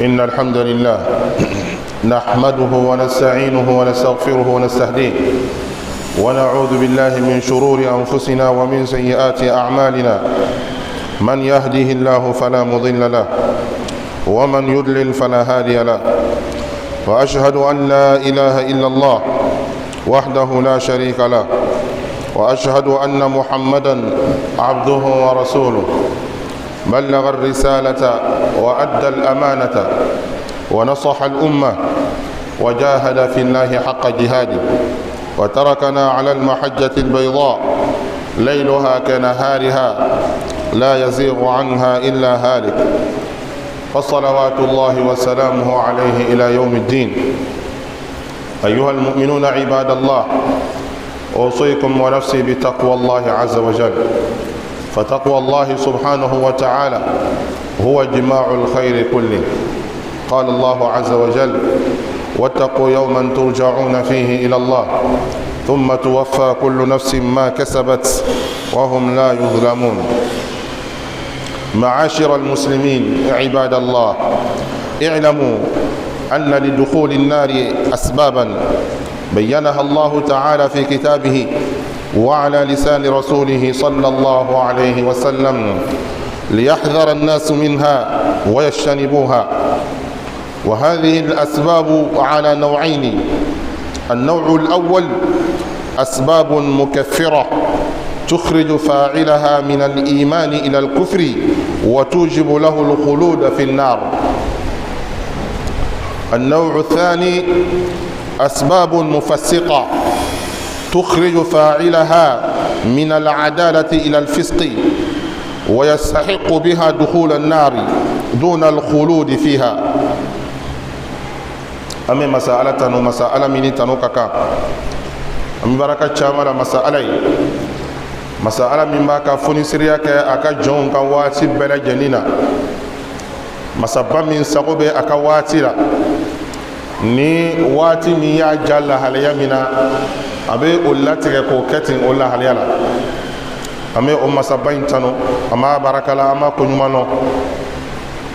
إن الحمد لله نحمده ونستعينه ونستغفره ونستهديه، ونعوذ بالله من شرور أنفسنا ومن سيئات أعمالنا. من يهده الله فلا مضل له، ومن يضلل فلا هادي له. وأشهد أن لا إله إلا الله وحده لا شريك له، وأشهد أن محمدا عبده ورسوله، بلغ الرسالة وأدى الأمانة ونصح الأمة وجاهد في الله حق جهاده، وتركنا على المحجة البيضاء ليلها كنهارها لا يزيغ عنها إلا هالك، فصلوات الله وسلامه عليه إلى يوم الدين. أيها المؤمنون عباد الله، أوصيكم ونفسي بتقوى الله عز وجل، فتقوى الله سبحانه وتعالى هو جماع الخير كله. قال الله عز وجل: واتقوا يوما ترجعون فيه إلى الله ثم توفى كل نفس ما كسبت وهم لا يظلمون. معاشر المسلمين عباد الله، اعلموا أن لدخول النار أسبابا بينها الله تعالى في كتابه وعلى لسان رسوله صلى الله عليه وسلم ليحذر الناس منها ويجتنبوها. وهذه الأسباب على نوعين: النوع الأول أسباب مكفرة تخرج فاعلها من الإيمان إلى الكفر وتوجب له الخلود في النار. النوع الثاني أسباب مفسقة تخرج فاعلها من العدالة إلى الفسق ويستحق بها دخول النار دون الخلود فيها. An bɛ masa Ala tanu, masa Ala min ni tanu ka kan. An bɛ baraka caman la masa Ala ye, masa Ala min b'a ka fonisiriya kɛ a ka jɔnw kan waati bɛɛ lajɛlen na, masaba min sago bɛ a ka waati la. Ni waati min y'a ja lahalaya min na, a bɛ o latigɛ k'o kɛ ten o lahalaya la. An bɛ o masaba in tanu, an b'a baraka la, an b'a koɲuman lɔn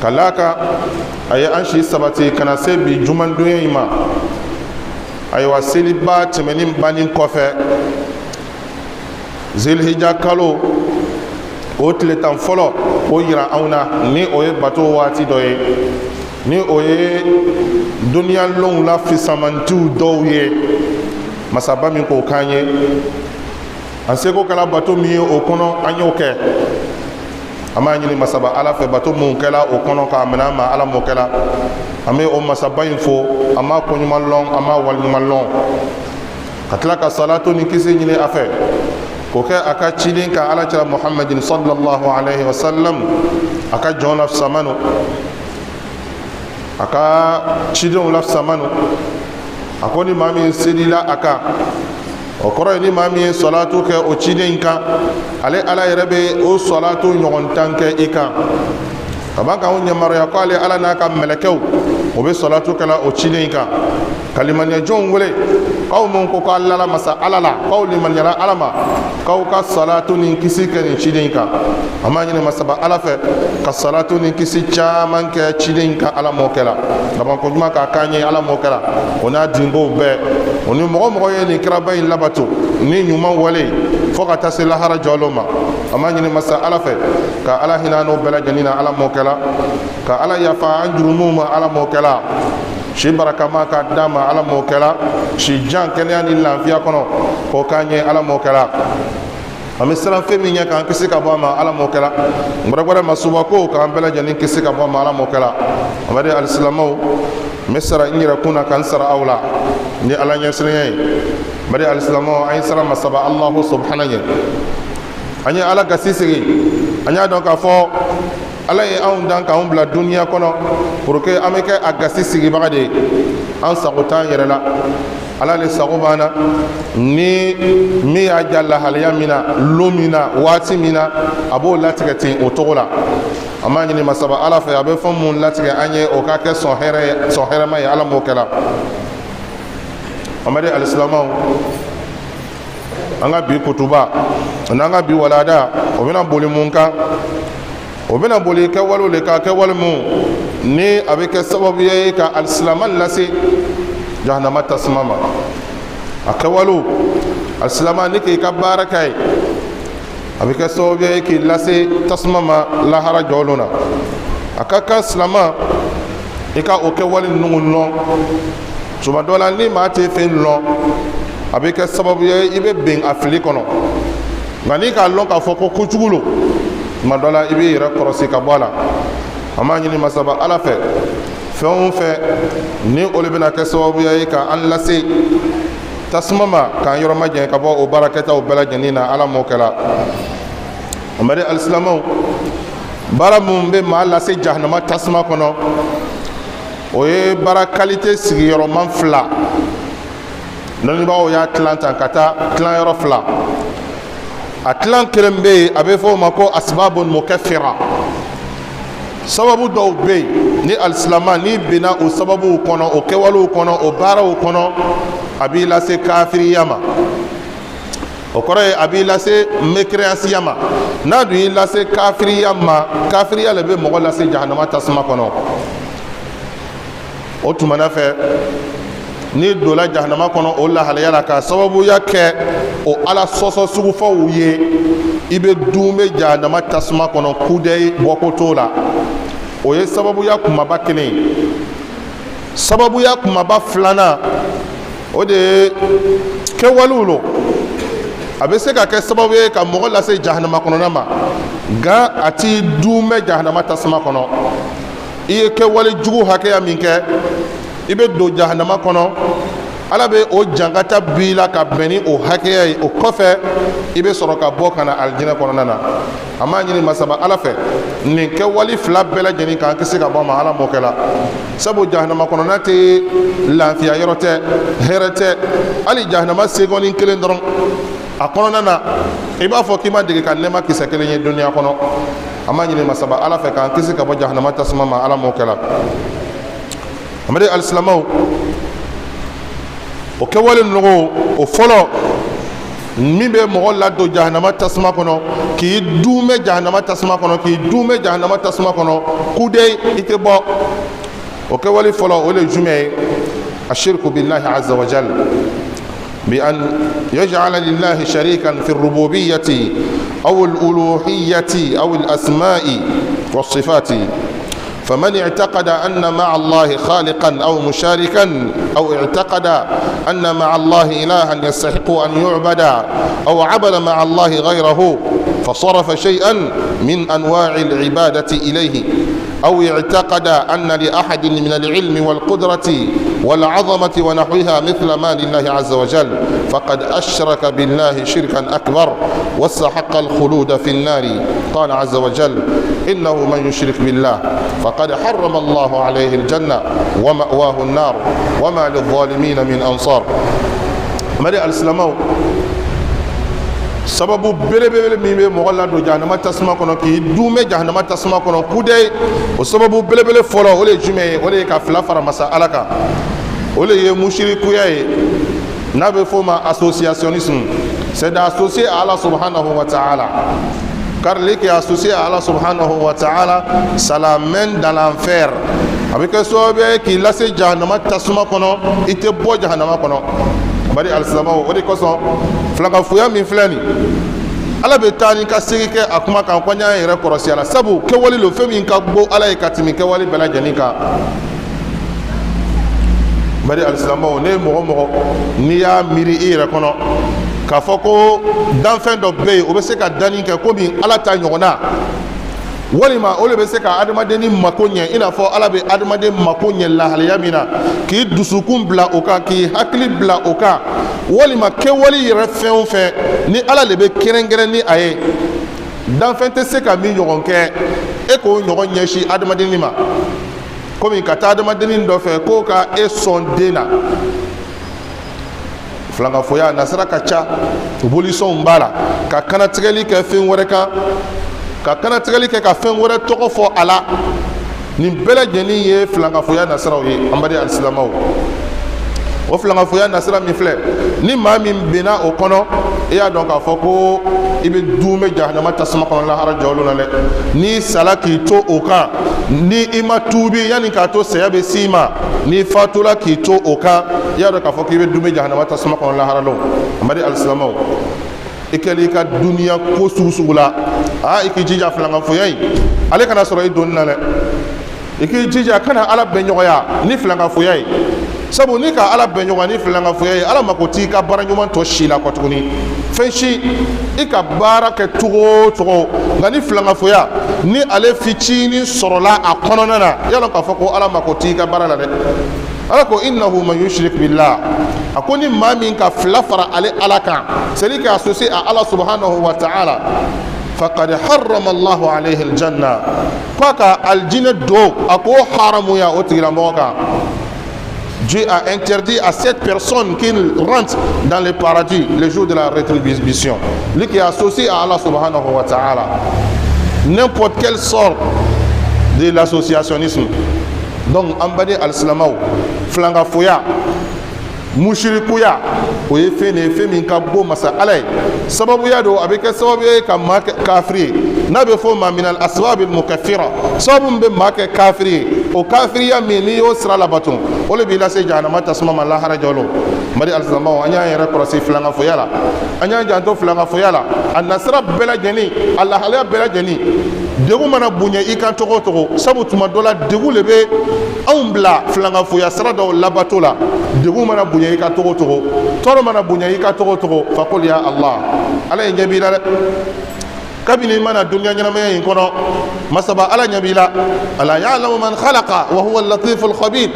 ka d'a kan a ye an si sabati ka na se bi jumadonya in ma. Ayiwa, seliba tɛmɛnin banni kɔfɛ, Zilihija kalo o tile 10 fɔlɔ o yira anw na, ni o ye bato waati dɔ ye, ni o ye duniya lonw la fisamantiw dɔw ye. Masaba min k'o k'an ye, an seko kɛla bato min ye o kɔnɔ, an y'o kɛ. An b'a ɲini masaba Ala fɛ, bato mun kɛla o kɔnɔ k'a minɛ an ma, Ala m'o kɛla. An bɛ o masaba in fo, an b'a koɲuman lɔn, an b'a waleɲuman lɔn, ka tila ka salatu ni kisi ɲini a fɛ k'o kɛ a ka ciden kan, Ala cira Muhammadin sallallahu alaihi wa sallam, a ka jɔn la fisamanu, a ka cidenw la fisamanu. A ko ni maa min selila a kan, o kɔrɔ ye ni maa min ye sɔlatu kɛ o ciden in kan, ale Ala yɛrɛ bɛ o sɔlatu ɲɔgɔn 10 kɛ i kan. Ka ban k'anw yamaruya ko ale Ala n'a ka mɛlɛkɛw, o bɛ sɔlatu kɛla o ciden in kan, ka limaniyajɔnw wele k'aw mun ko k'aw lala masa Ala la, k'aw limaniyala Ala ma, k'aw ka salatu ni kisi kɛ nin ciden in kan. An b'a ɲini masaba Ala fɛ ka salatu ni kisi caman kɛ ciden in kan, Ala m'o kɛla labanko ɲuman k'a k'an ye, Ala m'o kɛla o n'a dinkow bɛɛ, o ni mɔgɔ mɔgɔ ye nin kiraba in labato ni ɲuman wale fo ka taa se lahara jɔlon ma. An b'a ɲini masa Ala fɛ ka Ala hinɛ n'o bɛɛ lajɛlen na, Ala m'o kɛla ka Ala yafa an jurumuw ma, Ala m'o kɛla si barakama ka d'a ma, Ala m'o kɛla si jan kɛnɛya ni lafiya kɔnɔ k'o k'an ye, Ala m'o kɛla. An bɛ siran fɛn min ɲɛ k'an kisi ka bɔ a ma, Ala m'o kɛla. Gbɛrɛgbɛrɛ masuba ko k'an bɛɛ lajɛlen kisi ka bɔ a ma, Ala m'o kɛla. An bɛ alisilamɛw, n bɛ sara n yɛrɛ kun na ka n sara aw la ni Ala ɲɛsiranya ye. N bɛ alisilamɛw, an ye siran masaba Alahu subahana ɲɛ, an ye Ala gasi sigi. An y'a dɔn k'a fɔ Ala ye anw dan k'anw bila duniya kɔnɔ pour que an bɛ kɛ a gasi sigibaga de ye. An sago t'an yɛrɛ la, Ala le sago b'an na. Ni min y'a ja lahalaya min na, lon min na, waati min na, a b'o latigɛ ten o cogo la. An b'a ɲini masaba Ala fɛ, a bɛ fɛn mun latigɛ an ye, o ka kɛ sɔn hɛrɛ ye, sɔn hɛrɛma ye, Ala m'o kɛla. An bɛ alisilamɛw, an ka bi kutuba n'an ka bi walada, o bɛna boli mun kan? O bɛna boli kɛwalew le kan, kɛwale mun ni a bɛ kɛ sababu ye ka alisilama lase jahanama tasuma ma. A kɛwalew, alisilama, ni k'i ka baara kɛ ye, a bɛ kɛ sababu ye k'i lase tasuma ma lahara jɔlon na. A ka kan silama i ka o kɛwale ninnu lɔn. Tuma dɔ la, ni maa tɛ fɛn lɔn, a bɛ kɛ sababu ye i bɛ bin a fili kɔnɔ. Nka n'i k'a lɔn k'a fɔ ko kojugu lo, tuma dɔ la i b'i yɛrɛ kɔrɔsi ka bɔ a la. An b'a ɲini masaba Ala fɛ, fɛn o fɛn ni o de bɛna kɛ sababu ye ka an lase tasuma ma, k'an yɔrɔ majanya ka bɔ o baarakɛtaw bɛɛ lajɛlen na, Ala m'o kɛla. An baden alisilamɛw, baara minnu bɛ maa lase jahanama tasuma kɔnɔ, o ye baara kalite sigiyɔrɔma fila. Lɔnnibagaw y'a tilan tan ka taa tilanyɔrɔ fila. A tilan kelen bɛ yen, a bɛ fɔ o ma ko asbabun mukaffira. Sababu dɔw bɛ yen, ni alisilama n'i binna o sababuw kɔnɔ, o kɛwalew kɔnɔ, o baaraw kɔnɔ, a b'i lase kafiriya ma. O kɔrɔ ye a b'i lase mekireyasiya ma. N'a dun y'i lase kafiriya ma, kafiriya le bɛ mɔgɔ lase jahanama tasuma kɔnɔ. O tuma na fɛ, n'i donna jahanama kɔnɔ o lahalaya la, k'a sababuya kɛ o Ala sɔsɔ sugufaw ye, i bɛ duumɛ jahanama tasuma kɔnɔ kudayi, bɔko t'o la. O ye sababuya kumaba kelen ye. Sababuya kumaba filanan, o de ye kɛwalew lo. A bɛ se ka kɛ sababu ye ka mɔgɔ lase jahanama kɔnɔna ma, nka a t'i duumɛ jahanama tasuma kɔnɔ. I ye kɛwale jugu hakɛya min kɛ, i bɛ don jahanama kɔnɔ, Ala bɛ o jankata b'i la ka bɛn ni o hakɛya ye. O kɔfɛ, i bɛ sɔrɔ ka bɔ ka na alijinɛ kɔnɔna na. An b'a ɲini masaba Ala fɛ, nin kɛwale fila bɛɛ lajɛlen k'an kisi ka bɔ a ma. Ala m'o kɛla, sabu jahanama kɔnɔna tɛ lafiya yɔrɔ tɛ, hɛrɛ tɛ. Hali jahanama segɔni kelen dɔrɔn a kɔnɔna na, i b'a fɔ k'i ma dege ka nɛɛma kisɛ kelen ye duniya kɔnɔ. An b'a ɲini masaba Ala fɛ k'an kisi ka bɔ jahanama tasuma ma. Ala m'o kɛla. An baden alisilamɛw, o kɛwale ninnu, o fɔlɔ min bɛ mɔgɔ ladon jahanama tasuma kɔnɔ, k'i duumɛ jahanama tasuma kɔnɔ, k'i duumɛ jahanama tasuma kɔnɔ kudayi, i tɛ bɔ, o kɛwale fɔlɔ, o de ye jumɛn ye? Ashirku billahi azza wa jal, بأن يجعل لله شريكا في الربوبية أو الألوهية أو الأسماء والصفات. فمن اعتقد أن مع الله خالقا أو مشاركا، أو اعتقد أن مع الله إلها يستحق أن يعبد، أو عبد مع الله غيره فصرف شيئا من أنواع العبادة إليه، أو اعتقد أن لأحد من العلم والقدرة والعظمة ونحوها مثل ما لله عز وجل، فقد أشرك بالله شركا أكبر واستحق الخلود في النار. قال عز وجل: إنه من يشرك بالله فقد حرم الله عليه الجنة ومأواه النار وما للظالمين من أنصار. Mari alisilamɛw, sababu belebele min bɛ mɔgɔ ladon jahanama tasuma kɔnɔ, k'i duumɛ jahanama tasuma kɔnɔ kudayi, o sababu belebele fɔlɔ, o de ye jumɛn ye? O de ye ka fila fara masa Ala kan. O de ye musirikuya ye, n'a bɛ f'o ma associationnisme, c'est d'associer à Allah subhanahu wa ta'ala, car lui qui est associé à Allah subhanahu wa ta'ala, ça l'amène dans l'enfer. A bɛ kɛ sababu ye k'i lase jahanama tasuma kɔnɔ, i tɛ bɔ jahanama kɔnɔ. Bari alisilamɛw, o de kosɔn filankafoya min filɛ nin, Ala bɛ taa ni ka segin kɛ a kuma kan ko an y'an yɛrɛ kɔrɔsi a la, sabu kɛwale lo, fɛn min ka go Ala ye ka tɛmɛ kɛwale bɛɛ lajɛlen kan. Bari alisilamɛw, ne ye mɔgɔ mɔgɔ n'i y'a miiri i yɛrɛ kɔnɔ k'a fɔ ko danfɛn dɔ bɛ yen, o bɛ se ka danni kɛ komi Ala ta ɲɔgɔnna, walima o de bɛ se ka adamadenni mako ɲɛ i n'a fɔ Ala bɛ adamaden mako ɲɛ lahalaya min na, k'i dusukun bila o kan, k'i hakili bila o kan, walima kɛwale yɛrɛ fɛn o fɛn ni Ala de bɛ kɛrɛnkɛrɛn ni a ye, danfɛn tɛ se ka min ɲɔgɔn kɛ, e k'o ɲɔgɔn ɲɛsin adamadenni ma, komi ka taa adamadenni dɔ fɛ k'o ka e sɔn den na. Filankafoya nasira ka ca, bolisɔnw b'a la, ka kanatigɛli kɛ fɛn wɛrɛ kan, ka kanatigɛli kɛ ka fɛn wɛrɛ tɔgɔ fɔ a la, nin bɛɛ lajɛlen ye filankafoya nasiraw ye. An baden alisilamɛw, O filankafoya nasira min filɛ, ni maa min binna o kɔnɔ, i y'a dɔn k'a fɔ ko i bɛ duumɛ jahanama tasuma kɔnɔ lahara jɔlon na dɛ. N'i sala k'i to o kan, ni i ma tuubi yanni k'a to saya bɛ s'i ma, n'i fatula k'i to o kan, i y'a dɔn k'a fɔ k'i bɛ duumɛ jahanama tasuma kɔnɔ lahara lon. N baden alisilamɛw, i kɛlen i ka duniya ko sugu sugu la, aa, i k'i jija filankafoya in ale kana sɔrɔ i doni na dɛ. I k'i jija kana Ala bɛnɲɔgɔnya ni filankafoya ye, sabu n'i ka Ala bɛnɲɔgɔnya ni filankafoya ye, Ala mako t'i ka baara ɲuman tɔ si la kɔ tuguni, fɛn si. I ka baara kɛ cogo o cogo, nka ni filankafoya ni ale fitinin sɔrɔla a kɔnɔna na, y'a lɔn k'a fɔ ko Ala mako t'i ka baara la dɛ. Ala ko: innahu man yushrik billah, a ko ni maa min ka fila fara ale Ala kan, c'est à dire k'a associer à Allah subhanahu wa ta'ala, faqad harrama Allahu alayhi aljanna, ko a ka aljinɛ don, a k'o haramuya o tigilamɔgɔ kan. Dieu a interdit à cette personne qu'il rentre dans le paradis le jour de la rétribution. Lui qui est associé à Allah subhanahu wa ta'ala. N'importe quelle sorte de l'associationnisme. Donc, an baden alisilamɛw, filankafoya, musirikuya, o ye fɛn de ye, fɛn min ka bon masa Ala ye. Sababuya don, a bɛ kɛ sababu ye ka maa kɛ kafiri ye, n'a bɛ fɔ o ma minal asbabil mukaffira, sababu min bɛ maa kɛ kafiri ye. O kafiriya min n'i y'o sira labato, o de b'i lase jahanama tasuma ma lahara jɔlon. Mali alisilamɛw, an y'an yɛrɛ kɔlɔsi filankafoya la, an y'an janto filankafoya la, a nasira bɛɛ lajɛlen, a lahalaya bɛɛ lajɛlen. Degun mana bonya i kan cogo o cogo, sabu tuma dɔ la degun de bɛ anw bila filankafoya sira dɔw labato la. Degun mana bonya i kan cogo o cogo, tɔɔrɔ mana bonya i kan cogo o cogo, faqul ya Allah, Ala ye ɲɛ b'i la dɛ. Kabini i mana duniya ɲɛnamaya in kɔnɔ, masaba Ala ɲɛ b'i la. Ala ya'lamu man khalaqa wa huwa al-latiful khabir.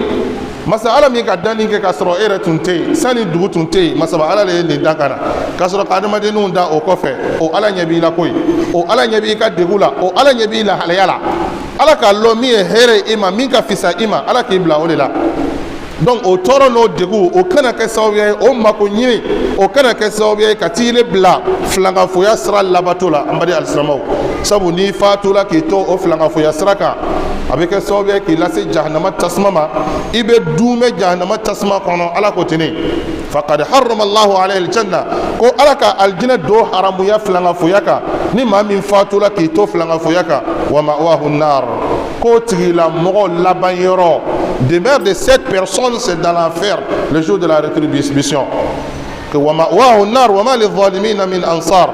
Masa Ala min ka danni kɛ k'a sɔrɔ e yɛrɛ tun tɛ yen, sani dugu tun tɛ yen, masaba Ala de ye nin dan ka na k'a sɔrɔ ka adamadenninw da o kɔfɛ. O Ala ɲɛ b'i la koyi, o Ala ɲɛ b'i ka degun la, o Ala ɲɛ b'i lahalaya la. Ala k'a lɔn min ye hɛrɛ i ma, min ka fisa i ma, Ala k'i bila o de la. Donc o tɔɔrɔ n'o degun, o kana kɛ sababu ye, o mako ɲini, o kana kɛ sababu ye ka t'i bila filankafoya sira labato la, an baden alisilamɛw. Sabu n'i fatula k'i to o filankafoya sira kan, a bɛ kɛ sababu ye k'i lase jahanama tasuma ma, i bɛ duumɛ jahanama tasuma kɔnɔ. Ala ko ten: faqad harrama Allahu alayhi aljanna, ko Ala ka aljinɛ don haramuya filankafoya kan. Ni maa min fatula k'i to filankafoya kan, wa ma'wahu nar, k'o tigilamɔgɔ laban yɔrɔ, demeure de cette personne, c'est dans l'enfer le jour de la rétribution, que wa ma'wahu nar wa ma lidh-dhalimina min ansar.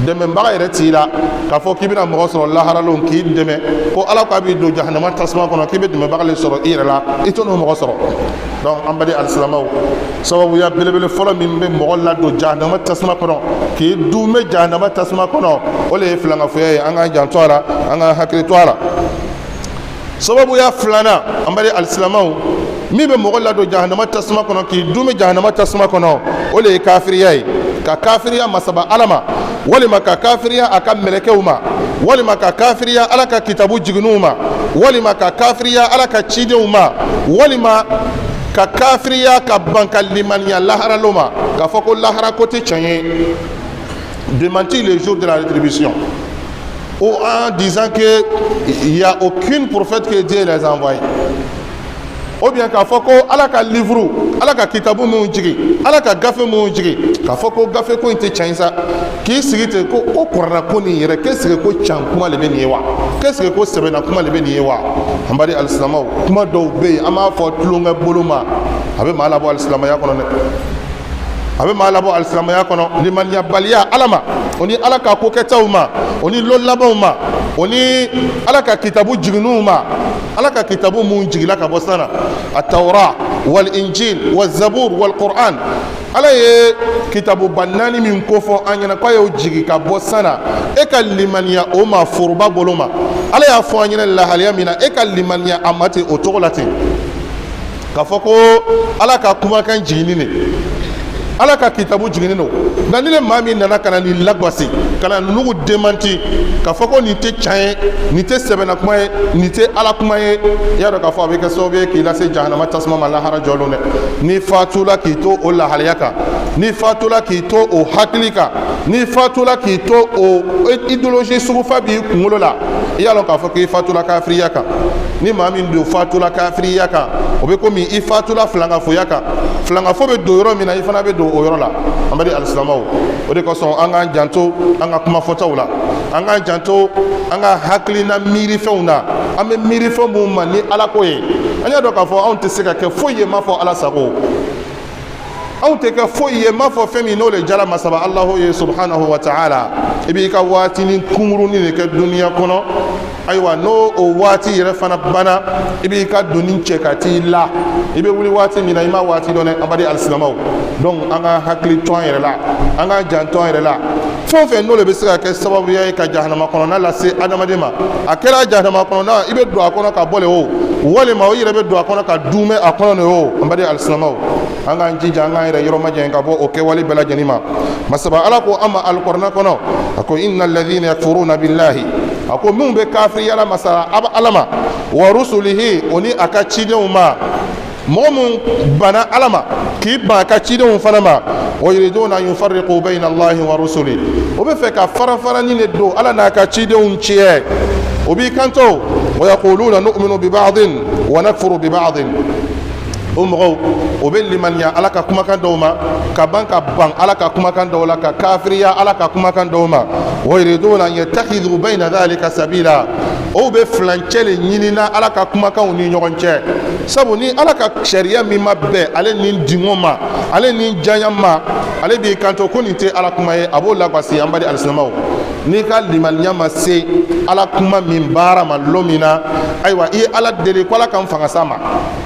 Dɛmɛbaga yɛrɛ t'i la k'a fɔ k'i bɛna mɔgɔ sɔrɔ laharalon k'i dɛmɛ, ko Ala k'a b'i don jahanama tasuma kɔnɔ, k'i bɛ dɛmɛbaga le sɔrɔ i yɛrɛ la, i t'o mɔgɔ sɔrɔ. Donc an baden alisilamɛw, sababuya belebele fɔlɔ min bɛ mɔgɔ ladon jahanama tasuma kɔnɔ, k'i duumɛ jahanama tasuma kɔnɔ, o de ye filankafoya ye. An k'an janto a la, an k'an hakili to a la. Sababuya filanan, an baden alisilamɛw, min bɛ mɔgɔ ladon jahanama tasuma kɔnɔ, k'i duumɛ jahanama tasuma kɔnɔ, o de ye kafiriya ye, ka kafiriya masaba Ala ma, walima ka kafiriya a ka mɛlɛkɛw ma, walima ka kafiriya Ala ka kitabu jiginniw ma, walima ka kafiriya Ala ka cidenw ma, walima ka kafiriya ka ban ka limaniya laharalo ma, k'a fɔ ko lahara ko tɛ tiɲɛ ye, démentir le jour de la rétribution, ou en disant que il y a aucune prophète que Dieu les a envoyés, ou bien k'a fɔ ko Ala ka livre, Ala ka kitabu minnu jigin, Ala ka gafe minnu jigin, k'a fɔ ko gafe ko in tɛ tiɲɛ ye sa, k'i sigi ten ko kuranna ko nin yɛrɛ, qu'est-ce que ko can kuma de bɛ nin ye wa, qu'est-ce que ko sɛbɛnna kuma de bɛ nin ye wa? An baden alisilamɛw, kuma dɔw bɛ yen, an b'a fɔ tulonkɛ bolo ma, a bɛ maa labɔ alisilamɛya kɔnɔ dɛ, a bɛ maa labɔ alisilamɛya kɔnɔ. Limaniyabaliya Ala ma, o ni Ala ka kokɛtaw ma, o ni lon labanw ma, o ni Ala ka kitabu jiginniw ma, Ala ka kitabu mun jigila ka bɔ san na, atawra wal injil wal zabur wal quran, Ala ye kitabuba naani min kofɔ an ɲɛna k'a y'o jigi ka bɔ san na, e ka limaniya o ma foroba bolo ma. Ala y'a fɔ an ɲɛna lahaliya min na, e ka limaniya a ma ten o cogo la ten, k'a fɔ ko Ala ka kumakan jiginni de, Ala ka kitabu jiginni don. Nka ni ne maa min nana ka na nin lagasi, ka na ninnu démenti, k'a fɔ ko nin tɛ tiɲɛ ye, nin tɛ sɛbɛnna kuma ye, nin tɛ Ala kuma ye, i y'a dɔn k'a fɔ a bɛ kɛ sababu ye k'i lase jahanama tasuma ma lahara jɔlon dɛ. N'i fatula k'i to o lahalaya kan, N'i fatula k'i to o hakili kan, n'i fatula k'i to o idéologie sugufa b'i kunkolo la, i y'a lɔn k'a fɔ k'i fatula kafiriya kan. Ni maa min don fatula kafiriya kan, o bɛ komi i fatula filankafoya kan. Filankafo bɛ don yɔrɔ min na, i fana bɛ don o yɔrɔ la. An bɛ di alisilamɛw, o de kosɔn an k'an janto an ka kuma fɔtaw la, an k'an janto an ka hakilina miirifɛnw na, an bɛ miiri fɛn minnu ma ni ala ko ye. An y'a dɔn k'a fɔ anw tɛ se ka kɛ foyi ye m'a fɔ ala sago, anw tɛ kɛ foyi ye m'a fɔ fɛn min n'o le jala masaba alahu ye subhanahu wa ta'ala. I b'i ka waatinin kunkurunin de kɛ duniya kɔnɔ. Ayiwa, n'o o waati yɛrɛ fana banna, i b'i ka doni cɛ ka t'i la. I bɛ wuli waati min na, i ma waati dɔn dɛ. An baden alisilamɛw, donc an ka hakili to an yɛrɛ la, an k'an janto an yɛrɛ la. Fɛn o fɛn n'o de bɛ se ka kɛ sababuya ye ka jahanama kɔnɔna lase adamaden ma, a kɛra jahanama kɔnɔna i bɛ don a kɔnɔ ka bɔ le o, walima o yɛrɛ bɛ don a kɔnɔ ka dunmɛ a kɔnɔ de o, an baden alisilamɛw, an k'an jija, an k'an yɛrɛ yɔrɔ majanya ka bɔ o kɛwale bɛɛ lajɛlen ma. Masaba ala ko an ma alikɔrɔna kɔnɔ, a ko inna alladhina yakfuruna billahi, a ko minnu bɛ kafiriya la masa ala ma, wa rusulihi, o ni a ka cidenw ma. Mɔgɔ min banna ala ma k'i ban a ka cidenw fana ma, wa yuriduna an yufarriqu bayna allahi wa rusuli, o bɛ fɛ ka farafarani de don ala n'a ka cidenw cɛ. O b'i kanto wa yaquluna nu'minu bi ba'din wa nakfuru bi ba'din. O mɔgɔw, o bɛ limaniya ala ka kumakan dɔw ma, ka ban ka ban ala ka kumakan dɔw la, ka kafiriya ala ka kumakan dɔw ma. Wa yuriduna an yattakhidhu bayna dhalika sabila, o bɛ filancɛ le ɲinina ala ka kumakanw ni ɲɔgɔn cɛ. Sabu ni ala ka sariya min ma bɛn ale ni dingɔ ma, ale ni janya ma, ale b'i kanto ko nin tɛ ala kuma ye, a b'o lagwasi. An baden alisilamɛw, n'i ka limaniya ma se ala kuma min baara ma lon min na, ayiwa, i ye ala deli ko ala k'an fanga s'a ma,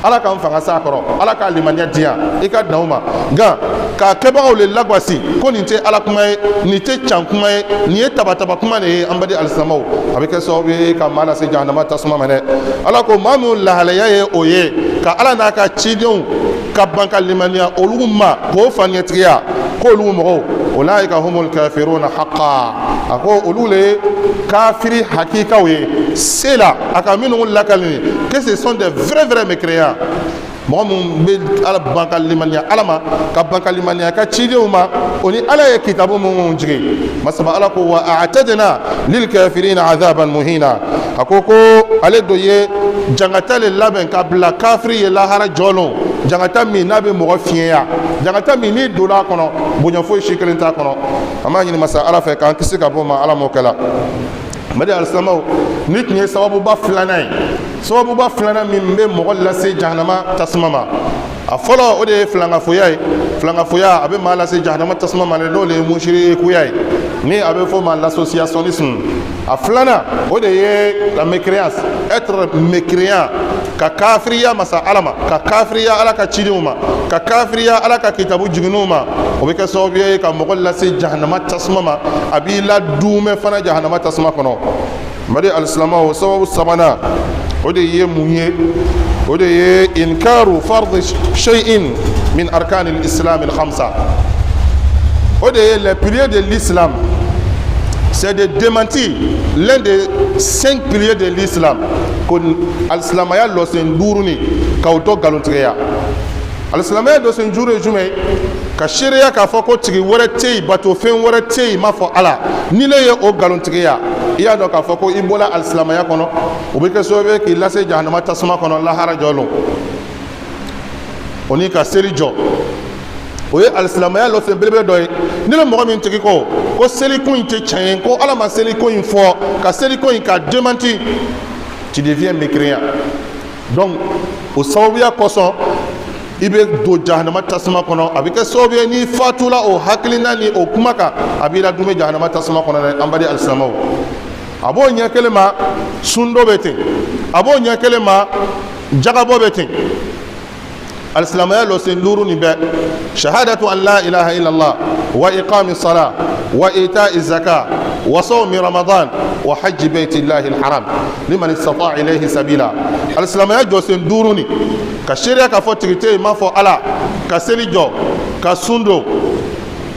ala k'an fanga s'a kɔrɔ, ala k'a limaniya di yan, i ka dan o ma. Nka k'a kɛbagaw le lagwasi ko nin tɛ ala kuma ye, nin tɛ can kuma ye, nin ye tabataba kuma de ye, an baden alisilamɛw, a bɛ kɛ sababu ye ka maa lase jahanama tasuma ma dɛ. Ala ko maa minnu lahalaya ye o ye ka ala n'a ka cidenw ka ban ka limaniya olu ma k'o faniyatigiya, k'olu mɔgɔw ulaika humul kafiruna haqa, a ko olu le ye kafiri hakikaw ye. Se la a ka minnu lakali que ce sont des vrais vrais mécréants. Mɔgɔ minnu bɛ ala ban ka limaniya ala ma, ka ban ka limaniya ka cidenw ma, o ni ala ye kitabu minnu jigin. Masaba ala ko wa a'tadna lil kafirina azaban muhina, a ko ko ale do ye jangata le labɛn ka bila kafiri ye lahara jɔlon, jangata min n'a bɛ mɔgɔ fiɲɛya, jangata min n'i donna a kɔnɔ, bonya foyi si kelen t'a kɔnɔ. An b'a ɲini masa ala fɛ k'an kisi ka bɔ o ma, ala m'o kɛla. Mali alisilamɛw, ni tun ye sababuba filanan ye, sababuba filanan min bɛ mɔgɔ lase jahanama tasuma ma, a fɔlɔ o de ye filankafoya ye. Filankafoya, a bɛ maa lase jahanama tasuma ma, n'o de ye musirikuya ye, ni a bɛ fɔ o ma l'associationnisme. A filanan, o de ye la mécréance, être mécréant, ka kafiriya masa ala ma, ka kafiriya ala ka cidenw ma, ka kafiriya ala ka kitabu jiginniw ma. O bɛ kɛ sababu ye ka mɔgɔ lase jahanama tasuma ma, a b'i la duumɛ fana jahanama tasuma kɔnɔ. Mali alisilamɛw, sababu sabanan, o de ye mun ye? O de ye inkaru fardi shay'in min arkani al-islam al-khamsa, o de ye les piliers de l'islam, c'est de démentir l'un des cinq piliers de l'islam, ko alisilamaya lɔsen duuru ni k'o dɔ nkalontigiya. Alisilamaya lɔsen duuru ye jumɛn ye? Ka seereya k'a fɔ ko tigi wɛrɛ tɛ yen, batofɛn wɛrɛ tɛ yen m'a fɔ ala. Ni ne ye o nkalontigiya, i y'a dɔn k'a fɔ ko i bɔla alisilamaya kɔnɔ. O bɛ kɛ sababu ye k'i lase jahanama tasuma kɔnɔ lahara jɔ lon. O ni ka seli jɔ, o ye alisilamaya lɔsen belebele dɔ ye. Ni le mɔgɔ min tigi ko ko seliko in tɛ tiɲɛ ye, ko ala ma seliko in fɔ, ka seliko in ka démenti, tu deviens mécréant. Donc o sababuya kosɔn, i bɛ don jahanama tasuma kɔnɔ. A bɛ kɛ sababu ye, n'i fatula o hakilina ni o kuma kan, a b'i ladumɛ jahanama tasuma kɔnɔ dɛ. An baden alisilamɛw, a b'o ɲɛ kelen ma, sundo bɛ ten, a b'o ɲɛ kelen ma, jagabɔ bɛ ten. Alisilamaya lɔsen duuru nin bɛɛ, shahadatu an la ilaha illallah wa iqami sala wa ita'i zaka wa sawmi ramadan wa hajji baytillahi alharam liman istata'a ilayhi sabila. Alisilamaya jɔsen duuru nin, ka seereya k'a fɔ tigi tɛ yen m'a fɔ ala, ka seli jɔ, ka sun don,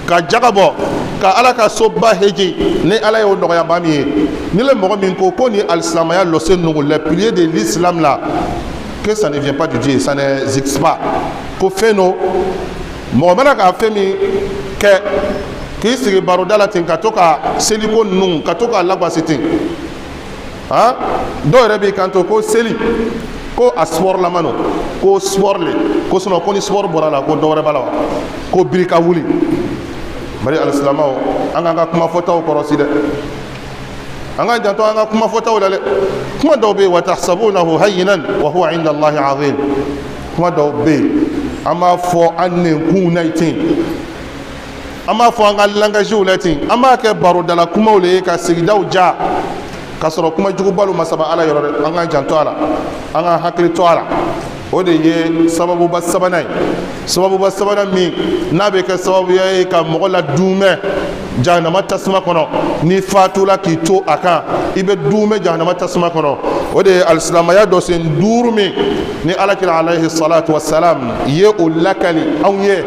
ka jaga bɔ, ka ala ka soba heji ni ala y'o nɔgɔya maa min ye. Ni le mɔgɔ min ko ko ni alisilamaya lɔsen ninnu, les piliers de l'islam là, que ça ne vient pas de Dieu, ça n'existe pas, ko fɛn dɔ Mɔgɔ mana ka fɛn min kɛ k'i sigi baroda la ten, ka to ka seliko ninnu, ka to k'a lagosi ten, han, dɔw yɛrɛ b'i kanto ko seli ko a sport lama no, ko sport le ko, sinon ko ni sport bɔra la, ko dɔ wɛrɛ b'a la wa, ko biri ka wuli. Bari alisilamɛw, an k'an ka kuma fɔtaw kɔrɔsi dɛ, an k'an janto an ka kuma fɔtaw la dɛ. Kuma dɔw bɛ yen, wa tahsabunahu hayyinan wa huwa inda Allahi azim. Kuma dɔw bɛ yen, an b'a fɔ an nɛnkunw na ten, an b'a fɔ an ka langagew la ten, an b'a kɛ barodala kumaw le ye ka sigidaw ja, k'a sɔrɔ kuma jugubalu ma saba Ala yɔrɔ dɛ. An k'an janto a la, an k'an hakili to a la. O de ye sababuba sabanan ye, sababuba sabanan min n'a bɛ kɛ sababuya ye ka mɔgɔ ladumɛ jahanama tasuma kɔnɔ. N'i fatula k'i to a kan, i bɛ dumɛ jahanama tasuma kɔnɔ. O de ye alisilamaya jɔsen duuru min ni Alakira alayhi salatu wasalam ye o lakali anw ye,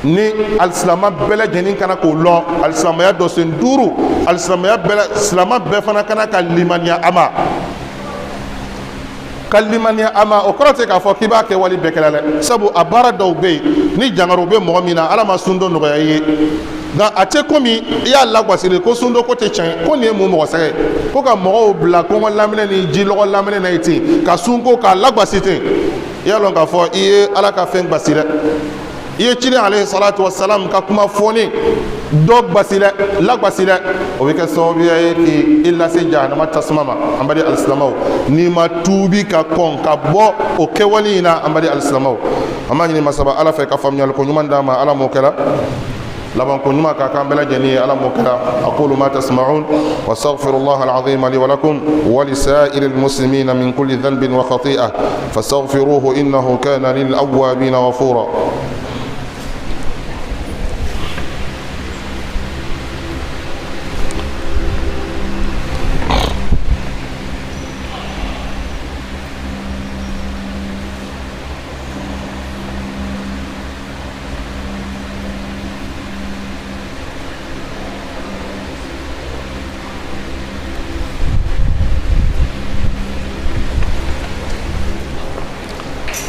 ni alisilama bɛɛ lajɛlen kana k'o lɔn. Alisilamaya jɔsen duuru, alisilamaya bɛɛ, silama bɛɛ fana kana ka limaniya a ma. Ka limaniya a ma, o kɔrɔ tɛ k'a fɔ k'i b'a kɛ wali bɛɛ kɛla dɛ, sabu a baara dɔw bɛ yen, ni jangaro bɛ mɔgɔ min na, Ala ma sundo nɔgɔya i ye. Nka a tɛ komi i y'a lagosi de ko sundo ko tɛ tiɲɛ, ko nin ye mun mɔgɔ sɛgɛ ko ka mɔgɔw bila kɔngɔ lamɛnɛ ni jilɔgɔ lamɛnɛ na ye ten, ka sunko k'a lagosi ten. I y'a lɔn k'a fɔ i ye Ala ka fɛn gbasi dɛ, i ye ciden alayhi salatu wasalam ka kuma fɔni dɔ gbasi dɛ, lagbasi dɛ. O bɛ kɛ sababuya ye k'i lase jahanama tasuma ma, an baden alisilamaw, n'i ma tuubi ka kɔn ka bɔ o kɛwale in na. An baden alisilamaw, an b'a ɲini masaba Ala fɛ ka faamuyali ko ɲuman d'an ma. Ala m'o kɛra laban ko ɲuman ka k'an bɛɛ lajɛlen ye. Ala m'o kɛra. Aqulu ma tasma'un wa astaghfirullah al-azim li wa lakum wa li sa'iril muslimina min kulli dhanbin wa khati'ah fastaghfiruhu innahu kana lil awwabina ghafura.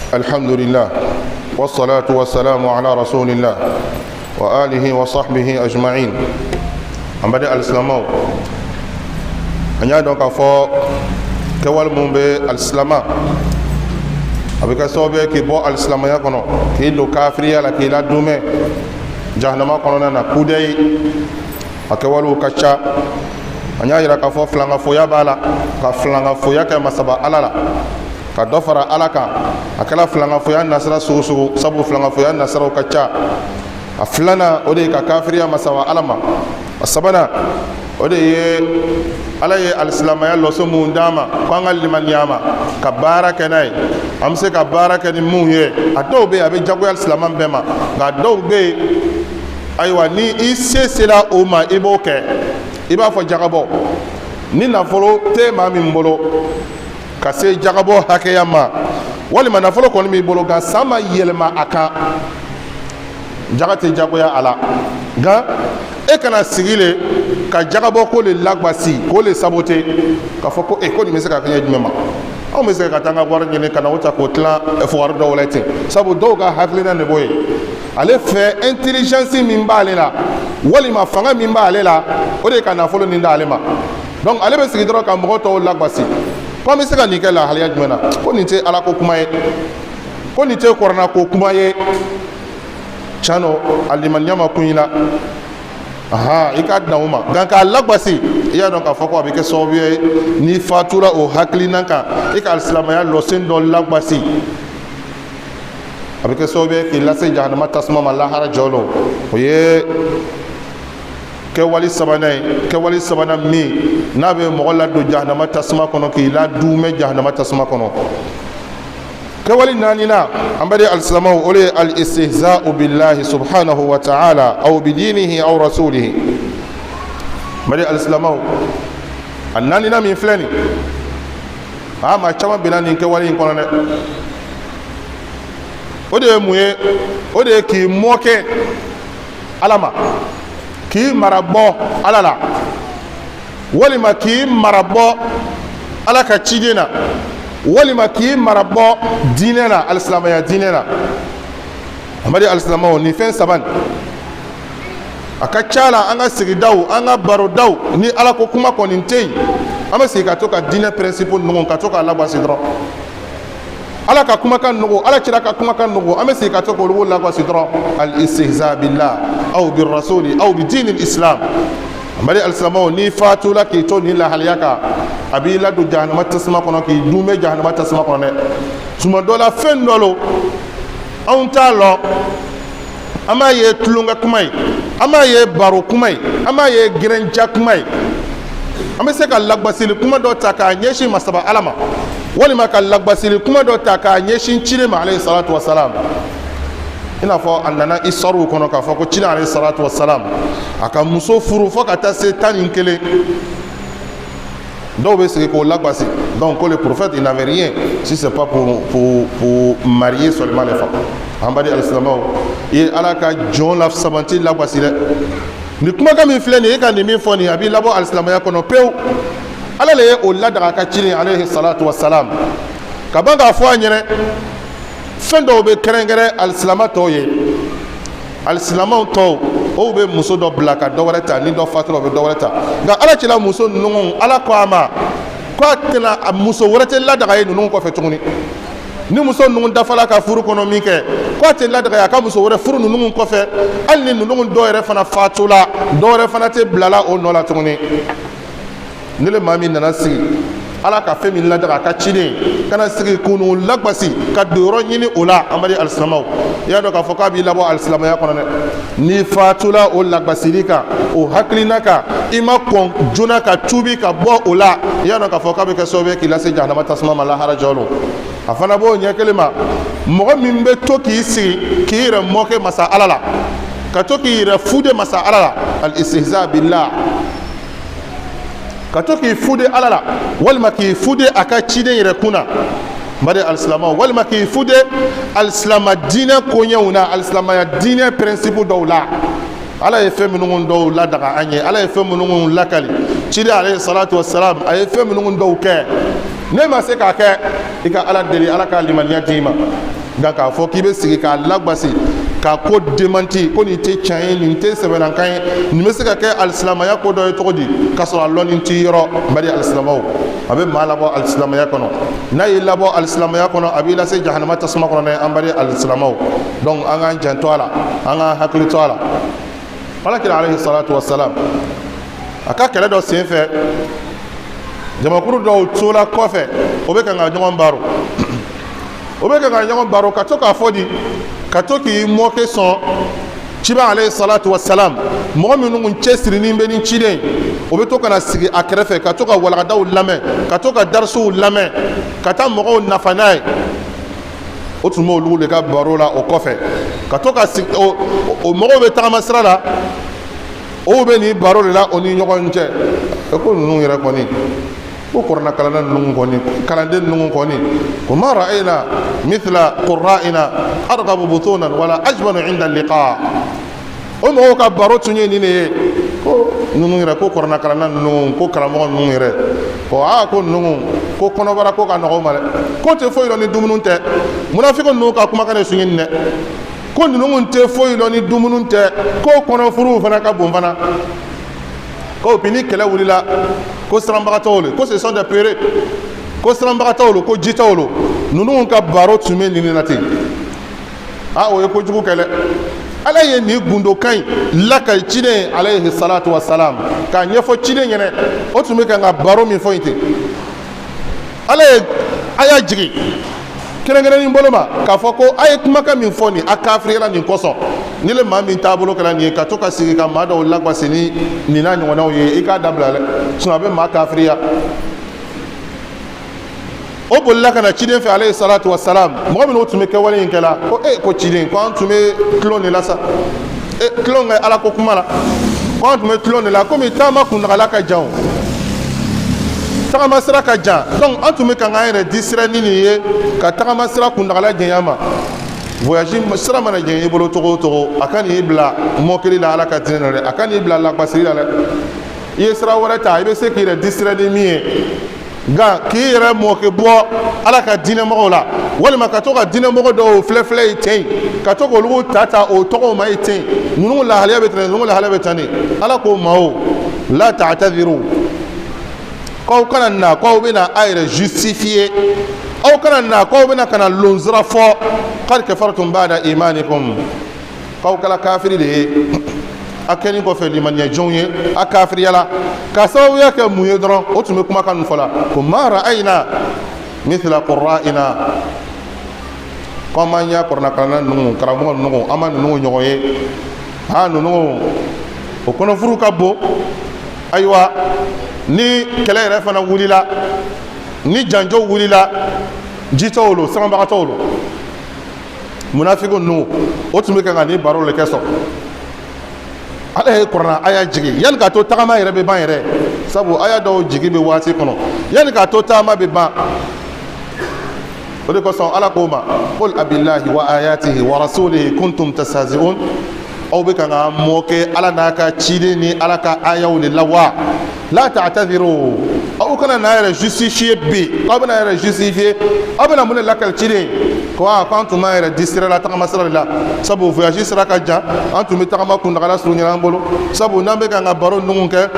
الحمد لله والصلاة والسلام على رسول الله وآله وصحبه أجمعين. An baden alisilamɛw, an y'a dɔn k'a fɔ kɛwale mun bɛ alisilama, a bɛ kɛ sababu ye k'i bɔ alisilamaya kɔnɔ k'i don kafiriya la, k'i ladumɛ jahanama kɔnɔna na kudayi, a kɛwalew ka ca. An y'a yira k'a fɔ filankafoya b'a la, ka filankafoya kɛ masaba Ala la, ka dɔ fara Ala kan. A kɛra filankafoya nasira sugu sugu, sabu filankafoya nasiraw ka ca. A filanan, o de ye ka kafiriya masaba Ala ma. A sabanan, o de ye Ala ye alisilamaya lɔso mun d'an ma ko an ka limaniya ma ka baara kɛ n'a ye, an bɛ se ka baara kɛ ni mun ye. A dɔw bɛ yen, a bɛ jagoya silaman bɛɛ ma, nka a dɔw bɛ yen, ayiwa, ni i se sera o ma, i b'o kɛ. I b'a fɔ jagabɔ, ni nafolo tɛ maa min bolo ka se jagabɔ hakɛya ma, walima nafolo kɔni b'i bolo nka san ma yɛlɛma a kan, jaga tɛ jagoya a la. Nka e kana sigi le ka jagabɔ ko le lagbasi, k'o le sabote, k'a fɔ ko e ko nin bɛ se ka kɛɲɛ jumɛn ma, anw bɛ se ka taa an ka wari ɲini ka na o ta k'o tilan fugari dɔw la ten. Sabu dɔw ka hakilina de b'o ye, ale fɛ intelligence min b'ale la walima fanga min b'ale la, o de ye ka nafolo nin d'ale ma. Donc ale bɛ sigi dɔrɔn ka mɔgɔ tɔw lagbasi ko an bɛ se ka nin kɛ lahalaya jumɛn na, ko nin tɛ Ala ko kuma ye, ko nin tɛ kuranna ko kuma ye. Tiɲɛ don, a limaniya ma kun i la, ahan, i k'a dan o ma. Nka k'a lagbasi, i y'a dɔn k'a fɔ ko a bɛ kɛ sababu ye, n'i fatura o hakilina kan, i ka alisilamaya lɔsen dɔ lagbasi, a bɛ kɛ sababu ye k'i lase jahanama tasuma ma lahara jɔ don. O ye kɛwale sabanan ye, kɛwale sabanan min n'a bɛ mɔgɔ ladon jahanama tasuma kɔnɔ, k'i ladumɛ jahanama tasuma kɔnɔ. Kɛwale naaninan, an baden alisilamɛw, o de ye al-istihza'u billahi subhanahu wa ta'ala aw bidinihi aw rasulihi. Baden alisilamɛw, a naaninan min filɛ nin, aa, maa caman binna nin kɛwale in kɔnɔ dɛ. O de ye mun ye? O de ye k'i mɔkɛ Ala ma, k'i marabɔ Ala la, walima k'i marabɔ Ala ka ciden na, walima k'i marabɔ diinɛ na, alisilamaya diinɛ na. An baden alisilamɛw, nin fɛn saba nin, a ka ca la an ka sigidaw, an ka barodaw, ni Ala ko kuma kɔni tɛ yen, an bɛ sigi ka to ka diinɛ principe ninnu ka to k'a lagosi dɔrɔn. Ala ka kumakan nugu, Ala kira ka kumakan nugu, an bɛ sigi ka to k'olu lagosi dɔrɔn. Al istihza billah aw bir rasuli aw bi diinil islam. An baden alisilamɛw, n'i fatula k'i to nin lahalaya kan, a b'i ladon jahanama tasuma kɔnɔ, k'i dunbɛ jahanama tasuma kɔnɔ dɛ. Tuma dɔ la, fɛn dɔ lo, anw t'a lɔn, an b'a ye tulonkɛ kuma ye, an b'a ye baro kuma ye, an b'a ye gɛrɛnja kuma ye. An bɛ se ka lagbasili kuma dɔ ta k'a ɲɛsin masaba Ala ma, walima ka lagbasili kuma dɔ ta k'a ɲɛsin ciden ma, alayhi salatu wasalam. I n'a fɔ a nana histoire kɔnɔ k'a fɔ ko ciden, alayhi salatu wasalam, a ka muso furu fo ka taa se 11. Dɔw bɛ sigi k'o lagbasi. Donc ko le prophète, il n'avait rien si c'est pas pour marier seulement les femmes. An baden alisilamɛw, i ye Ala ka jɔn la sabanti lagbasi dɛ. Nin kumakan min filɛ nin ye, e ka nin min fɔ nin, a b'i labɔ alisilamɛya kɔnɔ pewu. Ala le ye o ladaga a ka ciden, alayhi salatu wasalam, ka ban k'a fɔ a ɲɛnɛ. Fɛn dɔw bɛ kɛrɛnkɛrɛn alisilama tɔw ye. Alisilamaw tɔw, o bɛ muso dɔ bila ka dɔ wɛrɛ ta, ni dɔ fatura, o bɛ dɔ wɛrɛ ta. Nka Ala cila muso ninnu, Ala ko a ma ko a tɛna a muso wɛrɛ tɛ ladaga ye ninnu kɔfɛ tuguni. Ni muso ninnu dafala ka furu kɔnɔ min kɛ, ko a tɛ ladaga ye a ka muso wɛrɛ furu ninnu kɔfɛ. Hali ni ninnu dɔw yɛrɛ fana fatula, dɔ wɛrɛ fana tɛ bilala o nɔ la tuguni. Ne le maa min nana sigi Ala ka fɛn min ladaga a ka ciden, kana sigi k'u lagbasi ka don yɔrɔ ɲini o la. An baden alisilamɛw, i y'a dɔn k'a fɔ k'a b'i labɔ alisilamɛya kɔnɔ dɛ. N'i fatula o lagbasili kan, o hakilina kan, i ma kɔn joona ka tuubi ka bɔ o la, i y'a dɔn k'a fɔ k'a bɛ kɛ sababu ye k'i lase jahanama tasuma ma lahara jɔ don. A fana b'o ɲɛ kelen ma, mɔgɔ min bɛ to k'i sigi k'i yɛrɛ mɔkɛ masa Ala la, ka to k'i yɛrɛ fude masa Ala la, al istihza billah, ka to k'i fude Ala la, walima k'i fude a ka ciden yɛrɛ kun na, n baden alisilamɛw, walima k'i fude alisilama diinɛ koɲɛw na, alisilamaya diinɛ principe dɔw la. Ala ye fɛn minnu dɔw ladaga an ye, Ala ye fɛn minnu lakali ciden, alayhi salatu wasalam, a ye fɛn minnu dɔw kɛ, ne ma se k'a kɛ, i ka Ala deli Ala ka limaniya d'i ma. Nka k'a fɔ k'i bɛ sigi k'a lagbasi, k'a ko démenti, ko nin tɛ tiɲɛ ye, nin tɛ sɛbɛnnakan ye, nin bɛ se ka kɛ alisilamaya ko dɔ ye cogo di, k'a sɔrɔ a lɔnni t'i yɔrɔ, n baden alisilamɛw, a bɛ maa labɔ alisilamaya kɔnɔ. N'a y'i labɔ alisilamaya kɔnɔ, a b'i lase jahanama tasuma kɔnɔ dɛ. An baden alisilamɛw, donc an k'an janto a la, an k'an hakili to a la. Ala kira, alayhi salatu wasalam, a ka kɛlɛ dɔ sen fɛ, jamakuru dɔw tola kɔfɛ, o bɛ kan ka ɲɔgɔn baro, o bɛ kan ka ɲɔgɔn baro, ka to k'a fɔ di, ka to k'i mɔkɛ sɔn ciba, alayhi salatu wasalam. Mɔgɔ minnu kun cɛsirinin bɛ ni ciden, o bɛ to ka na sigi a kɛrɛfɛ, ka to ka walagadaw lamɛn, ka to ka darisiw lamɛn, ka taa mɔgɔw nafa n'a ye. O tun b'olu de ka baro la o kɔfɛ, ka to ka sigi. O mɔgɔw bɛ tagama sira la, o bɛ nin baro de la o ni ɲɔgɔn cɛ. E ko ninnu yɛrɛ kɔni, ko kuranɛ kalanna ninnu kɔni, kalanden ninnu kɔni, ko ma ra'ayna mithla qurra'ina arghabu butunan wala ajbanu inda liqa. O mɔgɔw ka baro tun ye nin de ye, ko ninnu yɛrɛ, ko kuranɛ kalanna ninnu, ko karamɔgɔ ninnu yɛrɛ, ko aa, ko ninnu, ko kɔnɔbara ko ka nɔgɔ u ma dɛ, ko tɛ foyi lɔn ni dumuni tɛ. Munafiki ninnu ka kumakan de sun ye nin dɛ, ko ninnu tɛ foyi lɔn ni dumuni tɛ, ko kɔnɔfuruw fana ka bon fana, ko bi ni kɛlɛ wulila, ko siranbagatɔw le, ko ce sont des peureux, ko siranbagatɔw le, ko jitɔw le. Ninnu ka baro tun bɛ nin de la ten. A o ye kojugu kɛ dɛ. Ala ye nin gundokan in lakali ciden, alayhi salatu wasalam, k'a ɲɛfɔ ciden ɲɛnɛ. O tun bɛ kan ka baro min fɔ yen ten, Ala ye a y'a jigin kɛrɛnkɛrɛnnin bolo ma k'a fɔ ko a ye kumakan min fɔ nin, a kafiriyara nin kosɔn. Ni le maa min taabolo kɛra nin ye, ka to ka sigi ka maa dɔw lagosi ni nin n'a ɲɔgɔnnaw ye, i k'a dabila dɛ, sinon a bɛ maa kafiriya. O bolila ka na ciden fɛ, alayhi salatu wasalam. Mɔgɔ minnu tun bɛ kɛwale in kɛla, ko e ko ciden, ko an tun bɛ tulon de la sa, e tulon kɛ Ala ko kuma la, ko an tun bɛ tulon de la, komi taama kuntagala ka jan, o tagama sira ka jan, donc an tun bɛ kan k'an yɛrɛ distraire ni nin ye, ka tagama sira kuntagala janya ma. Voyage sira mana janya i bolo cogo o cogo, a ka n'i bila mɔkili la Ala ka diinɛ na dɛ, a ka n'i bila lagbasili la dɛ. I ye sira wɛrɛ ta, i bɛ se k'i yɛrɛ distraire ni min ye. Nka k'i yɛrɛ moquer bɔ Ala ka diinɛmɔgɔw la, walima ka to ka diinɛmɔgɔ dɔw filɛ filɛ ye ten, ka to k'olu ta ta o tɔgɔw ma ye ten, ninnu lahalaya bɛ ten, ninnu lahalaya bɛ tan de. Ala k'o ma o la ta'tadhiru, k'aw kana na k'aw bɛna a yɛrɛ justifier, aw kana na k'aw bɛna ka na lonsira fɔ. Qad kafartum ba'da imanikum, k'aw kɛla kafiri de ye a kɛlen kɔfɛ limaniya jɔnw ye, a kafiriyala ka sababuya kɛ mun ye dɔrɔn? O tun bɛ kumakan min fɔ la ko ma ra'ayna mithla qurra'ina, ko an m'an ya kuranɛkalanna ninnu, karamɔgɔ ninnu, an ma ninnu ɲɔgɔn ye. Ha, ninnu o kɔnɔfuru ka bon. Ayiwa, ni kɛlɛ yɛrɛ fana wulila, ni janjo wulila, jitɔw lo, samabagatɔw lo, munafiki ninnu o tun bɛ kan ka nin baro le kɛ sɔn. Ala ye kuranɛ aya jigin yanni k'a to tagama yɛrɛ bɛ ban yɛrɛ, sabu aya dɔw jigi bɛ waati kɔnɔ yanni k'a to taama bɛ ban. O de kosɔn Ala k'o ma: qul abillahi wa ayatihi wa rasulihi kuntum tastahzi'un. Aw bɛ kan ka moquer Ala n'a ka ciden ni Ala ka ayaw de la wa? La ta'tadhiru, aw kana n'a yɛrɛ justifier bi, aw bɛna yɛrɛ justifier, aw bɛna mun de lakali ciden? Ko aa, k'an tun b'an yɛrɛ distraire la tagama sira de la, sabu voyage sira ka jan, an tun bɛ tagama kuntagala surunya an bolo, sabu n'an bɛ kan ka baro ninnu kɛ,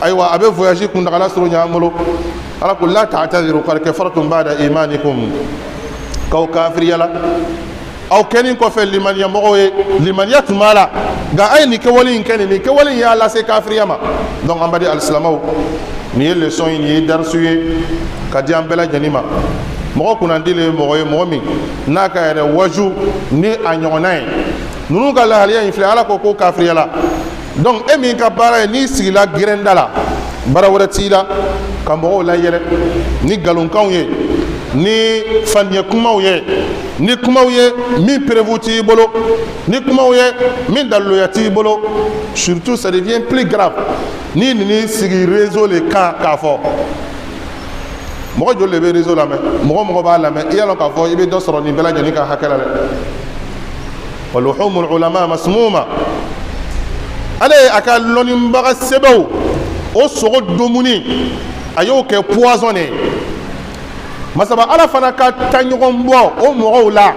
ayiwa, a bɛ voyage kuntagala surunya an bolo. Ala ko: la ta'tadhiru qad kafartum ba'da imanikum, k'aw kafiriyala aw kɛlen kɔfɛ limaniya mɔgɔw ye. Limaniya tun b'a la, nka a ye nin kɛwale in kɛ, nin kɛwale in y'a lase kafiriya ma. Donc an baden alisilamɛw, nin ye leçon ye, nin ye darisu ye ka di an bɛɛ lajɛlen ma. Mɔgɔ kunnandi le ye mɔgɔ ye, mɔgɔ min n'a ka yɛrɛ waju ni a ɲɔgɔnna ye. Ninnu ka lahaliya in filɛ, Ala ko ko kafiriya la. Donc e min ka baara ye n'i sigila gɛrɛnda la, baara wɛrɛ t'i la ka mɔgɔw layɛlɛ ni nkalonkanw ye, ni faniya kumaw ye, ni kumaw ye min preuve t'i bolo, ni kumaw ye min daliluya t'i bolo. Surtout, ça devient plus grave n'i nini sigi réseau le kan k'a fɔ. Mɔgɔ joli de bɛ réseau lamɛn? Mɔgɔ mɔgɔ b'a lamɛn, i y'a lɔn k'a fɔ i bɛ dɔ sɔrɔ nin bɛɛ lajɛlen ka hakɛ la dɛ. Wa luhumul ulama masmuma, ale ye a ka lɔnnibaga sɛbɛw o sogo dumuni, a y'o kɛ poison de ye. Masaba Ala fana ka ta ɲɔgɔn bɔ o mɔgɔw la.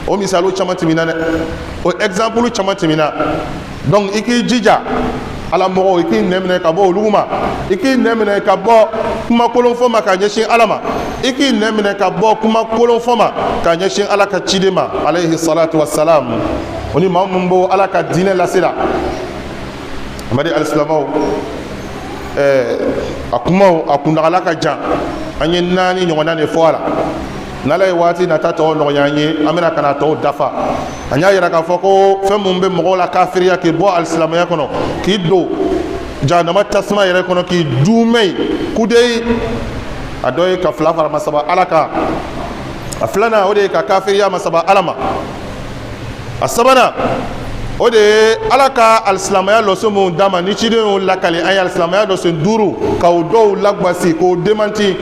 O misaliw caman tɛmɛna dɛ, o exemple caman tɛmɛna. Donc i k'i jija, Ala mɔgɔw, i k'i nɛ minɛ ka bɔ olu ma, i k'i nɛ minɛ ka bɔ kuma kolon fɔ ma ka ɲɛsin Ala ma, i k'i nɛ minɛ ka bɔ kuma kolon fɔ ma ka ɲɛsin Ala ka ciden ma, alayhi salatu wassalam, o ni maa min b'o Ala ka diinɛ lase la. Amadi alisilamɛw, a kumaw a kuntagala ka jan, an ye naani ɲɔgɔnna de fɔ a la. N'Ala ye waati nata tɔw nɔgɔya an ye, an bɛna ka na tɔw dafa. An y'a yira k'a fɔ ko fɛn mun bɛ mɔgɔw la kafiriya, k'i bɔ alisilamɛya kɔnɔ, k'i don jahanama tasuma yɛrɛ kɔnɔ, k'i duumɛ yen kudeyi, a dɔ ye ka fila fara masaba Ala kan. A filanan, o de ye ka kafiriya masaba Ala ma. A sabanan, o de ye Ala ka alisilamɛya lɔso mun d'a ma, ni ciden y'o lakali an ye, alisilamɛya lɔsen duuru, k'o dɔw lagosi, k'o démenti.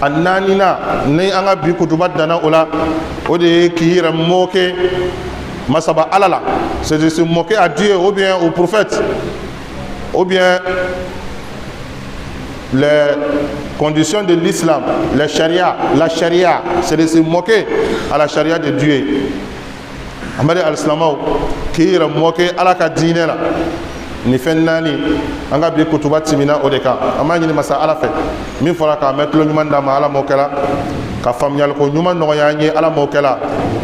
A naaninan, ni an ka bi kutuba danna o la, o de ye k'i yɛrɛ moquer masaba Ala la, c'est de se moquer à Dieu ou bien au prophète ou bien les conditions de l'islam, les charia, la charia, c'est de se moquer à la charia de Dieu. Amadi alisilamɛw, k'i yɛrɛ moquer Ala ka diinɛ la, nin fɛn naani, an ka bi kutuba timina o de kan. An b'a ɲini masa Ala fɛ, min fɔra k'a mɛn, tulo ɲuman d'a ma, Ala m'o kɛla ka faamuyaliko ɲuman nɔgɔya an ye, Ala m'o kɛla.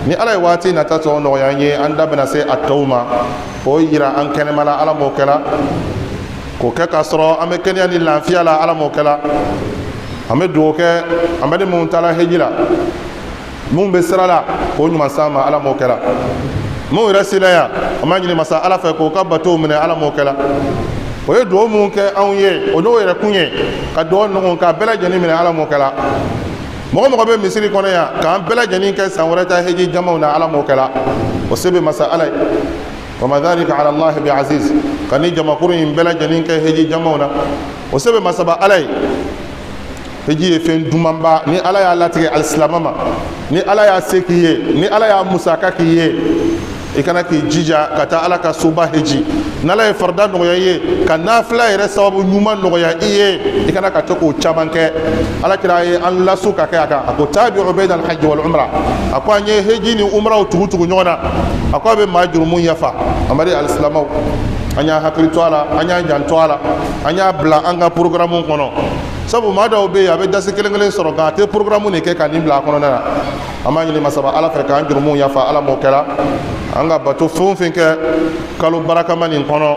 Ni Ala ye waati nata tɔ nɔgɔya an ye, an da bɛna se a tɔw ma k'o yira an kɛnɛma la, Ala m'o kɛla k'o kɛ k'a sɔrɔ an bɛ kɛnɛya ni lafiya la, Ala m'o kɛla. An bɛ dugawu kɛ an bɛ ni minnu taara heji la, minnu bɛ sira la, k'o ɲuman s'an ma, Ala m'o kɛla. Minnu yɛrɛ sela yan, an b'a ɲini masa Ala fɛ k'o ka batow minɛ, Ala m'o kɛla. O ye dugawu minnu kɛ anw ye, o n'o yɛrɛ kun ye ka dugawu ninnu k'a bɛɛ lajɛlen minɛ, Ala m'o kɛla. Mɔgɔ mɔgɔ bɛ misiri kɔnɔ yan, k'an bɛɛ lajɛlen kɛ san wɛrɛ ta heji jamaw na, Ala m'o kɛla. O se bɛ masa Ala ye, wa ma dhalika ala Allahi bi aziz. Ka ni jamakuru in bɛɛ lajɛlen kɛ heji jamaw na, o se bɛ masaba Ala ye. Heji ye fɛn dumanba ni Ala y'a latigɛ alisilamɛ ma, ni Ala y'a se k'i ye, ni Ala y'a musaka k'i ye. I kana k'i jija ka taa Ala ka soba heji. N'Ala ye farida nɔgɔya i ye, ka nafila yɛrɛ sababu ɲuman nɔgɔya i ye, i kana ka to k'o caman kɛ. Ala kira ye an lasu ka kɛ a kan. A ko tabi'u bayna alhajji wal umra. A ko an ye heji ni umraw tugu tugu ɲɔgɔn na. A ko a bɛ maa jurumu yafa. Amadi alisilamɛw, an y'an hakili to a la, an y'an janto a la, an y'a bila an ka programme kɔnɔ, sabu maa dɔw bɛ yen, a bɛ dasi kelen kelen sɔrɔ, nka a tɛ programme de kɛ ka nin bila a kɔnɔna na. An b'a ɲini masaba Ala fɛ k'an jurumuw yafa. Ala m'o kɛra. An ka bato fɛn o fɛn kɛ kalo barakama nin kɔnɔ,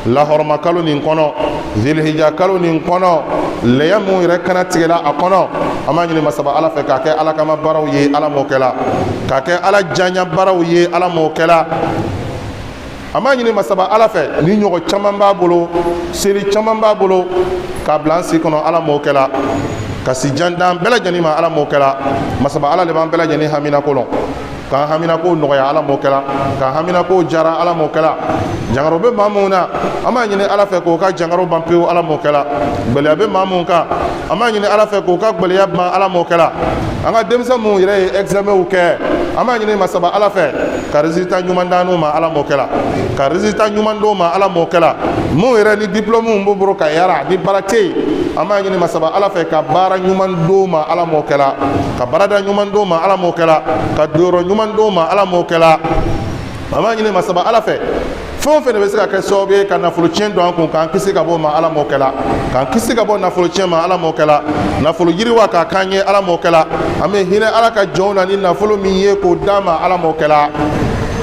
lahɔrɔma kalo nin kɔnɔ, zilihija kalo nin kɔnɔ, lɛya mun yɛrɛ kana tigɛla a kɔnɔ, an b'a ɲini masaba Ala fɛ k'a kɛ Ala kama baaraw ye. Ala m'o kɛla. K'a kɛ Ala janya baaraw ye. Ala m'o kɛla. An b'a ɲini masaba Ala fɛ, ni ɲɔgɔn caman b'a bolo, seli caman b'a bolo k'a bila an si kɔnɔ. Ala m'o kɛla. Ka si jan d'an bɛɛ lajɛlen ma. Ala m'o kɛla. Masaba Ala de b'an bɛɛ lajɛlen haminako lɔn, k'an haminako nɔgɔya. Ala m'o kɛla. K'an haminako jara. Ala m'o kɛla. Jangaro bɛ maa mun na, an b'a ɲini Ala fɛ k'o ka jangaro ban pewu. Ala m'o kɛla. Gwɛlɛya bɛ maa mun kan, an b'a ɲini Ala fɛ k'o ka gwɛlɛya ban. Ala m'o kɛla. An ka denmisɛn minnu yɛrɛ ye examenw kɛ, an b'a ɲini masaba Ala fɛ ka résultat ɲuman d'an ma. Ala m'o kɛla. Ka résultat ɲuman d'o ma. Ala m'o kɛla. Mun yɛrɛ ni diplôme b'u bolo ka yara ni baara tɛ yen, an b'a ɲini masaba Ala fɛ ka baara ɲuman d'o ma. Ala m'o kɛla. Ka baarada ɲuman d'o ma. Ala m'o kɛla. Ka donyɔrɔ ɲuman d'o ma. Ala m'o kɛla. An b'a ɲini masaba Ala fɛ, fɛn o fɛn de bɛ se ka kɛ sababu ye ka nafolo tiɲɛ don an kun, k'an kisi ka bɔ o ma. Ala m'o kɛla. K'an kisi ka bɔ nafolo tiɲɛ ma. Ala m'o kɛla. Nafolo yiriwa k'a k'an ye. Ala m'o kɛla. An bɛ hinɛ Ala ka jɔnw na ni nafolo min ye k'o d'an ma. Ala m'o kɛla.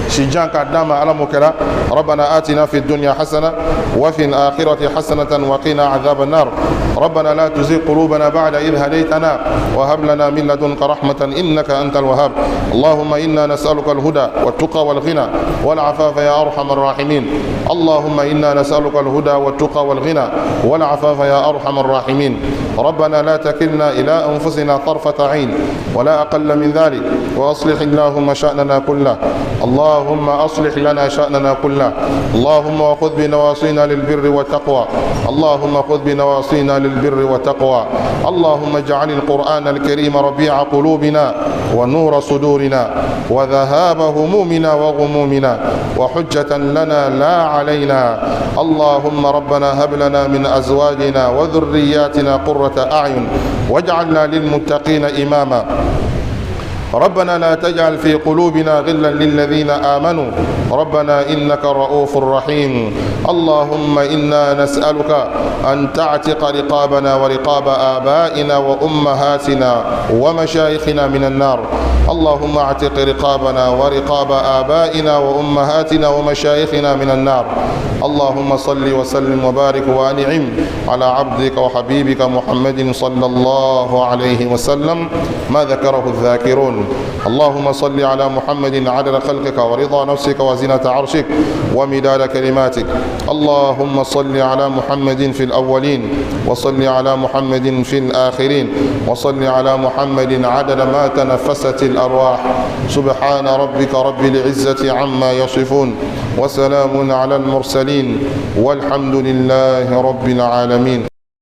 Sijan k'a d'an ma. Ala m'o kɛla. ربنا آتنا في الدنيا حسنة وفي الآخرة حسنة وقنا عذاب النار. ربنا لا تزغ قلوبنا بعد إذ هديتنا وهب لنا من لدنك رحمة إنك أنت الوهاب. اللهم إنا نسألك الهدى والتقى والغنى والعفاف يا أرحم الراحمين. اللهم إنا نسألك الهدى والتقى والغنى والعفاف يا أرحم الراحمين. ربنا لا تكلنا إلى أنفسنا طرفة عين ولا أقل من ذلك، وأصلح اللهم شأننا كله. اللهم أصلح لنا شأننا كله. اللهم وخذ بنواصينا للبر والتقوى. اللهم خذ بنواصينا للبر والتقوى. اللهم اجعل القرآن الكريم ربيع قلوبنا ونور صدورنا وذهاب همومنا وغمومنا وحجة لنا لا علينا. اللهم ربنا هب لنا من أزواجنا وذرياتنا قرة أعين واجعلنا للمتقين إماما. ربنا لا تجعل في قلوبنا غلا للذين آمنوا، ربنا إنك رؤوف رحيم. اللهم إنا نسألك أن تعتق رقابنا ورقاب آبائنا وأمهاتنا ومشايخنا من النار. اللهم اعتق رقابنا ورقاب آبائنا وأمهاتنا ومشايخنا من النار. اللهم صل وسلم وبارك وأنعم على عبدك وحبيبك محمد صلى الله عليه وسلم، ما ذكره الذاكرون. اللهم صل على محمد عدد خلقك ورضا نفسك وزنة عرشك ومداد كلماتك. اللهم صل على محمد في الأولين، وصل على محمد في الآخرين، وصل على محمد عدد ما تنفست الأرواح. سبحان ربك رب العزة عما يصفون، وسلام على المرسلين، والحمد لله رب العالمين.